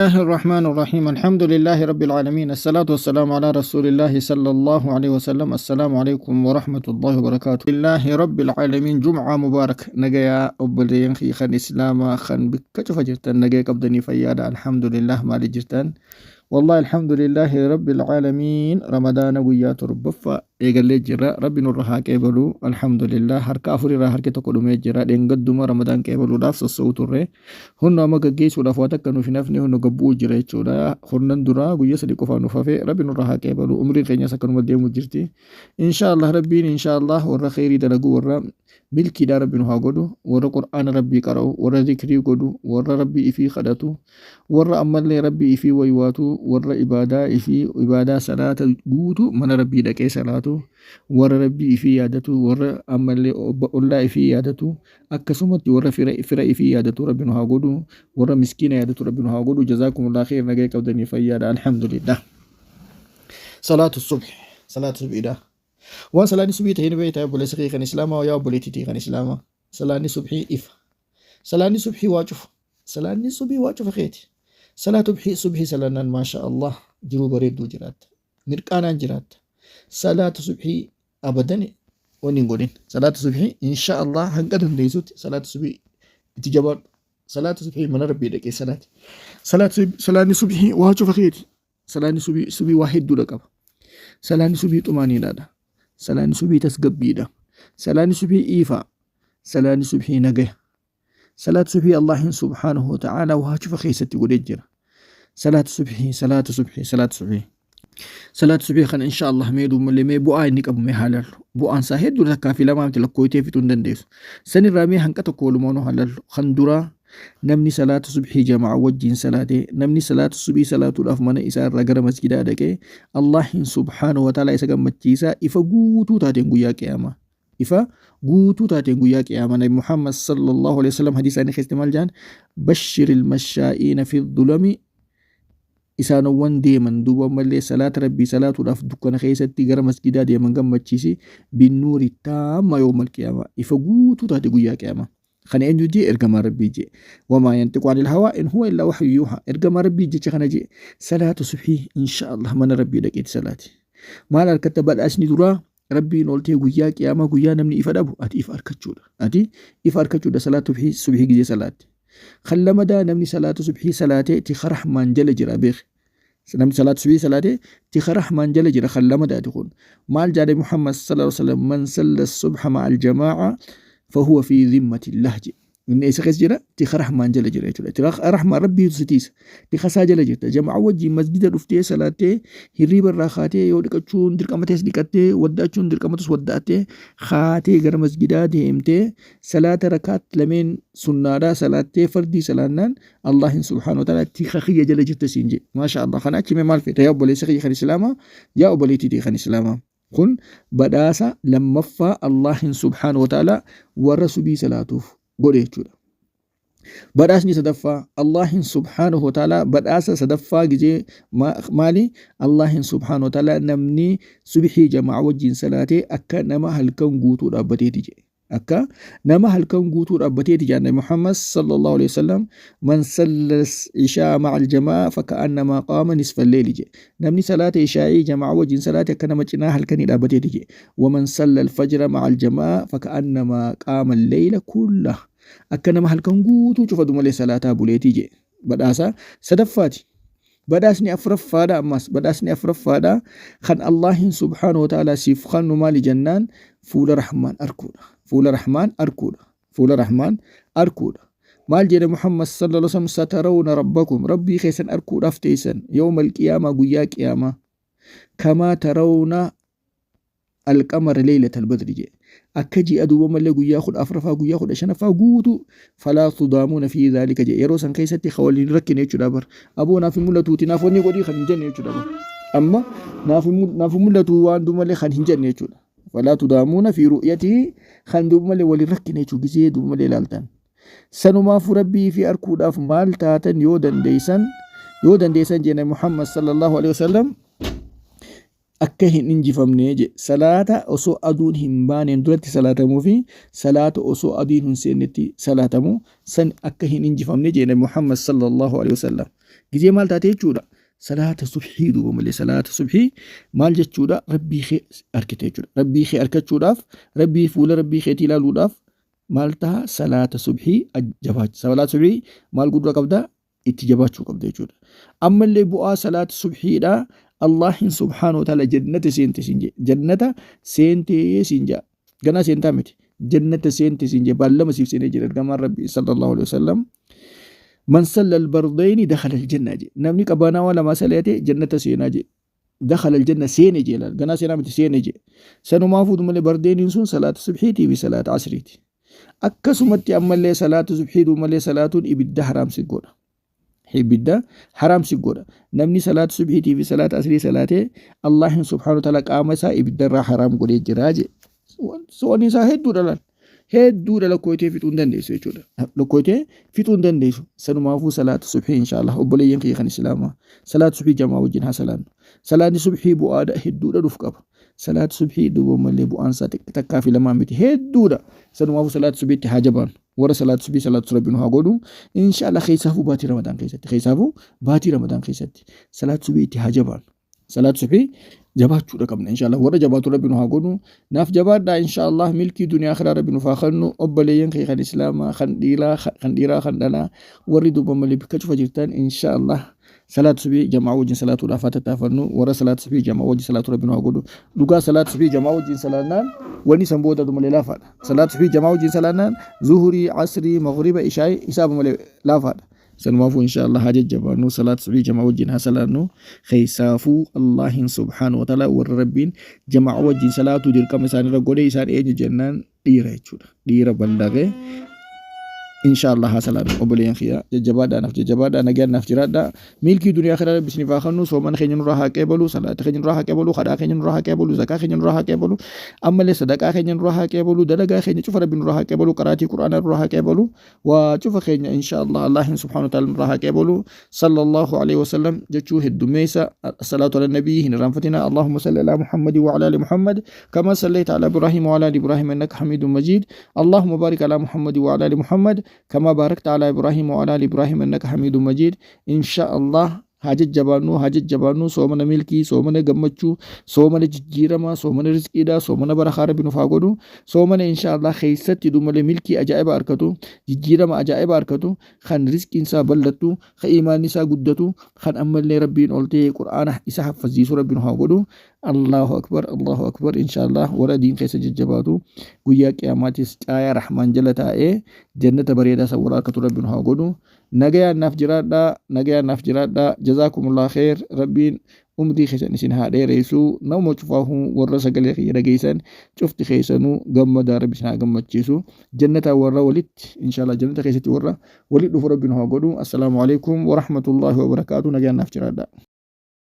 الله الرحمن الرحيم، الحمد لله رب العالمين، الصلاة والسلام على رسول الله صلى الله عليه وسلم. السلام عليكم ورحمة الله وبركاته. لله رب العالمين. جمعة مبارك. نجايا أبلين خي خان إسلاما خان بك جرتان، نجايا قبدني فيادا. الحمد لله. مالي جرتان؟ والله الحمد لله رب العالمين. رمضان guyyaa torbaffaa eegallee jira. Rabbi nurra haa qeebalu. Alhamdulillah, harka afur irraa harki tokko dhumee jira. Dheengadduma Ramadaan qeebaluudhaaf sossa'uu turre. Hunna amma gaggeessuudhaaf waan takka nuuf hin hafne, hunna gabbuu jira jechuudha. Hunnan duraa guyyaa 3 qofaa nuuf hafe. Rabbi nurra haa qeebalu. Umriin keenyas akkanuma deemu jirti. Inshaallah, Rabbiin inshaallah warra kheyrii dalagu, warra milkiidhaa Rabbi nu haa godhu. Warra Qur'aana Rabbii qara'u, warra zikrii godhu, warra Rabbii ifii kadhatu, warra ammallee Rabbii ifii waywaatu, warra ibaadaa ifii, ibaadaa salaata guutu mana Rabbii dhaqee salaatu, warra Rabbii ifii yaadatu, warra ammallee ollaa ifii yaadatu, akkasumatti warra fira ifii yaadatu Rabbi nu haa godhu. Warra miskiina yaadatu Rabbi nu haa godhu. Jazaakumullah khayr. Nagaya qabdanii? Fayyaadha, alhamdulillah. Salaatu subhi, salaatu subhiidha. Waan salaanni subhii ta'e ni beektaa, obboleessa kee kan islaamaa, yaa obboleettii kan islaamaa? Salaanni subhii ifa. Salaanni subhii waa cufa. Salaanni subhii waa cufa keeti. Salaatu subhii salaannaan, maasha Allah, jiruu bareedduu jiraatta, mirqaanaan jiraatta. Salaatu subhii abadan wanni hin godhin. Salaatu subhii insha Allah hanga dandeessutti salaatu subhii itti jabaadhu. Salaatu subhii mana Rabbii dhaqee salaati. Salaanni subhii waa cufa keeti. Salaanni subii waa hedduudha qaba. Salaanni subii xumaaniidhaadha. Salaanni subii tasgabbiidha. Salaanni subii iifaa. Salaanni subii nagaya. Salaatu subii Allahin subhaanahu wa ta'ala waa cufa keessatti godhee jira. Salaatu subii, salaatu subii, salaatu subii. Salaatu subii kana insha Allah mee duumallee mee bu'aa inni qabu mee haa laallu. Bu'aan isaa hedduu, takkaa fi lamaa miti, lakkooytee fixuu hin dandeessu. Sanirraa mee hanqa tokko walumaanuu haa laallu. Kan duraa, namni salaata subhii jamaa wajjiin salaate, namni salaata subhii salaatuudhaaf mana isaa irraa gara masjidaa dhaqee, Allahin subhaanahu wa ta'ala isa gammachiisa ifa guutuu taateen guyyaa qiyaamaa. Ifa guutuu taateen guyyaa qiyaamaa. Nabi Muhammad sallallahu alaihi wasallam hadiisa isaanii keessatti maal jedhan? Bashiril mashaa'iina fi dhulami, isaanowwan deeman duuba ammallee salaata Rabbii salaatuudhaaf dukkana keessatti gara masjidaa deeman gammachiisi, binnuuri taamma yawmal qiyaamaa, ifa guutuu taate guyyaa qiyaamaa. Kana eenyu jee? Ergamaa Rabbii jee. Wamaa yantiqu anil hawaa in huwa illaa wahyu yuuhaa. Ergamaa Rabbii jecha kana jee. Salaatu subhii insha Allah mana Rabbii dhaqeeti salaati. Maal harkatta? Badhaasni duraa Rabbiin oltee guyyaa qiyaamaa, guyyaa namni ifa dhabu, ati ifa arkachuudha. Ati ifa arkachuudha salaatu subhii gizee salaatti. Kan lamadaa, namni salaatu subhii salaatee tika rahmaan jala jira beeki. Namni salaatu subii salaate tika rahmaan jala jira. Kan lamadaati kun. Maal jaale Muhammad sallallahu alaihi wasallam? Man salla subha ma'al jamaa'a fahuwa fi dhimmatillah jedhe. Inni eessa keessa jira? Tika rahmaan jala jira jechuudha. Tika rahmaan Rabbiitu si tiisa. Tika isaa jala jirta. Jamaa wajjin masjida dhuftee salaattee, hirriiba irraa kaatee, yoo dhiqachuun dirqama ta'es dhiqattee, waddaachuun dirqama ta'es waddaattee, kaatee gara masjidaa deemtee salaata rakaat lameen sunnaadhaa salaattee fardii salaannaan, Allahin subhaanahu wa ta'ala tika kiyya jala jirta siin jedhe. Maasha Allah. Kana achi mee maal feeta, yaa obboleessa kiyya kan islaamaa, yaa obboleettii tiyya kan islaamaa? Kun badhaasa lammaffaa Allahin subhaanahu wa ta'ala warra subii salaatuuf godhe jechuudha. Badhaasni sadaffaa, Allahin subhaanahu wa ta'ala badhaasa sadaffaa gizee maali? Allahin subhaanahu wa ta'ala namni subhii jamaa wajjin salaatee akka nama halkan guutuu dhaabbateeti jedhe. Akka nama halkan guutuu dhaabbateeti jedhan Nabi Muhammad sallallahu alaihi wasallam. Man salla ishaa ma'a aljamaa faka'annamaa qaama nisfa leeli jedhe. Namni salaata ishaa'ii jamaa wajjin salaate akka nama cinaa halkanii dhaabbateeti jedhe. Waman salla alfajra ma'a aljamaa faka'annamaa qaama leeyla kulla, akka nama halkan guutuu cufatu malee salaataa buleetii jedhe. Badhaasa sadaffaati. Badhaasni afuraffaadha ammas, badhaasni afuraffaadha kan Allahin subhaanahu wa ta'ala siif kannu maali jennaan, fuula Rahmaan arkuudha. Fuula Rahmaan arkuudha. Fuula Rahmaan arkuudha. Maal jedhe Muhammad sallallahu alaihi wasallam? Satarawna rabbakum, Rabbii keessan arkuudhaaf teessan, yawmal qiyaamaa, guyyaa qiyaamaa, kamaa tarawna alqamara leeylatal badri jedhe, akka ji'a duuba malee guyyaa 14ffaa, guyyaa 15ffaa guutuu. Falaa tudaamuuna fi dhaalika jedhe. Yeroo san keessatti ka waliin rakkine jechuudha bar. Aboo, naaf hin mul'atuuti naaf wanni godhii kan hin jenne jechuudha bar. Amma naaf hin mul'atu waan duuba malee kan hin jenne jechuudha. Falaa tudaamuuna fi ru'yatii, kan duuba malee waliin rakkine jechuudha gizee duuba malee ilaaltan. Sanumaafuu Rabbii fi arkuudhaaf maal taatan? Yoo dandeessan, yoo dandeessan jenne Muhammad sallallahu alaihi wasallam, akka hin injifamne jedhe. Salaata osoo aduun hin baaneen duratti salaatamuu fi salaata osoo aduun hin seennetti salaatamu san akka hin injifamne jedhe Nabi Muhammad sallallahu alaihi wasallam. Gizee maal taate jechuudha? Salaata subhii duuba malee salaata subhii maal jechuudha? Rabbii kee arkite jechuudha. Rabbii kee arkachuudhaaf, Rabbii fuula Rabbii keetii ilaaluudhaaf maal taha? Salaata subhii jabaach. Salaata subhii maal guddaa qabda? Itti jabaachuu qabda jechuudha. Ammallee bu'aa salaata subhiidha. Allahin subhaanahu wa ta'ala jannata seente siin jedhe. Jannata seentee siin jedha. Ganaa seentaa miti. Jannata seente siin jedhe. Baallama siif seenee jira ergamaan Rabbii sallallahu alaihi wasallam. Man salla al-bardayni dakhala al-janna jedhe. Namni qabanaawaa lama salaate jannata seenaa jedhe. Dakhala al-janna seene jedhe laal. Ganaa seenaa miti seene jedhe. Sanumaafuu malee bardeeniin sun salaata subhiitii fi salaata asriiti. Akkasumatti ammallee salaata subhii malee salaatuun ibidda haraam si godha. Ibidda haraam si godha. Namni salaata subhiitii fi salaata asrii salaatee Allahin subhaanahu wa ta'ala qaama isaa ibidda irraa haraam godhee jira jedhe. Soonni isaa hedduudha laal. Hedduudha, lakkooytee fixuu hin dandeessu jechuudha. Lakkooytee fixuu hin dandeessu. Sanumaafuu salaata subhii inshaallah obboleeyyan kiyya kan islaamaa salaata subhii jamaa wajjin haa salaannu. Salaanni subhii bu'aadha hedduudha dhufu qaba. Salaata subhii duuba malee bu'aan isaa takkaa fi lamaa miti hedduudha. Sanumaafuu salaata subhiitti haa jabaannu. Warra salaata subhii salaatu Rabbi nu haa godhu. Inshaallah keessaafuu baatii Ramadaan keessatti keessaafuu baatii Ramadaan keessatti salaata subhii itti haa jabaannu. Salaatu subhii jabaachuudha qabna inshaallah. Warra jabaatu Rabbi nu haa godhu. Naaf jabaadhaa inshaallah. Milkii duniyaa akhiraa Rabbi nuuf haa kennu. Obboleeyyan kee kan islaamaa kan dhiiraa kan dhiiraa kan dhalaa warri duuba malee bakka cufa jirtan inshaallah salaatu subhii jamaa wajjin salaatuudhaaf haa tattaafannu. Warra salaatu subhii jamaa wajjin salaatu Rabbi nu haa godhu. Dhugaa salaatu subhii jamaa wajjin salaannaan wanni san booda malee laafaadha. Salaatu subhii jamaa wajjin salaannaan zuhurii, asrii, maghriba, ishaayii isaaba malee laafaadha. Sanumaafuu inshaallah haa jajjabaannu, salaata subhii jamaa wajjin haa salaannu. Keessaafuu Allahin subhaanahu wa ta'ala warra Rabbiin jamaa wajjin salaatuu dirqama isaanirra godhe isaan eenyu jennaan dhiira jechuudha. Dhiira ballaqee inshaallah haa salaannu. Obboleeyyan kiyya, jajjabaadhaa, naaf jajjabaadhaa, nagaan naaf jiraadhaa. Milkii duniyaa akhiraa Rabbi isiniif haa kennu. Soomana keenya nurraa haa qeebalu, salaata keenya nurraa haa qeebalu, kadhaa keenya nurraa haa qeebalu, zakaa keenya nurraa haa qeebalu, ammallee sadaqaa keenya nurraa haa qeebalu, dalagaa keenya cufa Rabbi nurraa haa qeebalu, qaraatii qur'aanaa nurraa haa qeebalu. Waa cufa keenya inshaallah Allahin subhaanahu wa ta'ala nurraa haa qeebalu. Sallallahu alaihi wasallam jechuu heddummeessa, salaatu ala nabii hin irraanfatina. Allahumma salli ala Muhammadi wa ala ali Muhammad kama sallaita ala Ibrahim wa ala ali Ibrahim innaka hamidun majid. Allahumma barik ala Muhammadi wa ala ali Muhammad kama barakta ala Ibrahim wa ala ali Ibrahim innaka hamidun majid. Inshaallah haa jajjabaannu, haa jajjabaannu. Soomana milkii, soomana gammachuu, soomana jijjiirama, soomana rizqiidha, soomana barakaa Rabbi nuuf haa godhu. Soomana inshaallah keessatti dumalee milkii ajaa'iba argatu, jijjiirama ajaa'iba argatu, kan rizqiin isaa bal'attu, kan imaanni isaa guddatu, kan ammallee Rabbiin ol ta'e qur'aana isa haffaziisu Rabbi nu haa godhu. Allahu akbar, Allahu akbar. Inshaallah warra diin keessa jajjabaatu, guyyaa qiyaamaatis caayaa rahmaan jala taa'ee jannata bareedaa san warra argatu Rabbi nu haa godhu. Nagayaan naaf jiraadhaa, nagayaan naaf jiraadhaa. Jazaakumullah kheer. Rabbiin umrii keessan isin haa dheeressu. Nama cufaahuu warra sagalee kiyya dhageessan cufti keessanuu gammadaa, Rabbi isin haa gammachiisu. Jannataa warra walitti inshaallah jannata keessatti warra walitti dhufu Rabbi nu haa godhu. Assalaamu alaikum warahmatullahi wabarakaatu. Nagayaan naaf jiraadhaa.